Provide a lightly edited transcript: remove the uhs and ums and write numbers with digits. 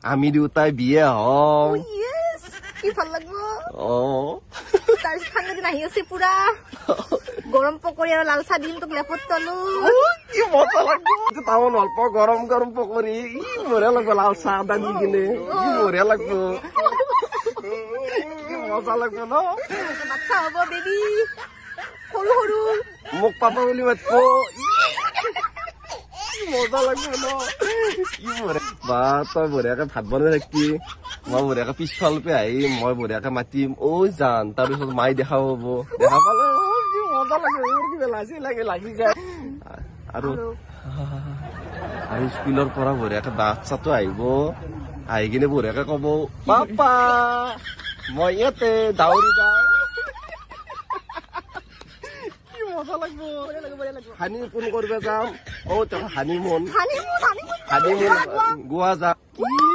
আমি দুটাই বিয়া হম। কি ভাল লাগব। অ, তাৰপিছত ঠাণ্ডা দিন আহি আছে, পুৰা গৰম পকৰি আৰু লাল চাহ দিম তোক লেপত তলো। কি মজা লাগব। টাউন অল্প গৰম গৰম পকৰি, ই বঢ়িয়া লাগব। লাল চাহ আদা দি কিনে কি বঢ়িয়া লাগব, কি মজা লাগব ন? বাচ্চা হ'ব, বেবী, সৰু সৰু। মোক পাপা বুলি মাতিব, কি মজা লাগব ন? কি বঢ়িয়া। বা তই বঢ়িয়াকে ভাত বনাই থাকবি, মই বঢ়িয়াকে পিছফাল পে আহিম, মই বঢ়িয়াকে মাতিম, ঐ জান। তাৰপিছত মাই দেখা পাব, দেখা পালে কি মজা লাগে, মোৰ কিবা লাজে লাগে লাগি যায়। আৰু আৰু স্কুলৰ পৰা বঢ়িয়াকে বাচ্চাটো আহিব, আহি কিনে বঢ়িয়াকে কব, পাপা মই ইয়াতে দাউৰি যাওঁ। কি মজা লাগব। হানিমুন কৰিব যাম। অ, হানিমুন, হানিমুন গোৱা যাম। কি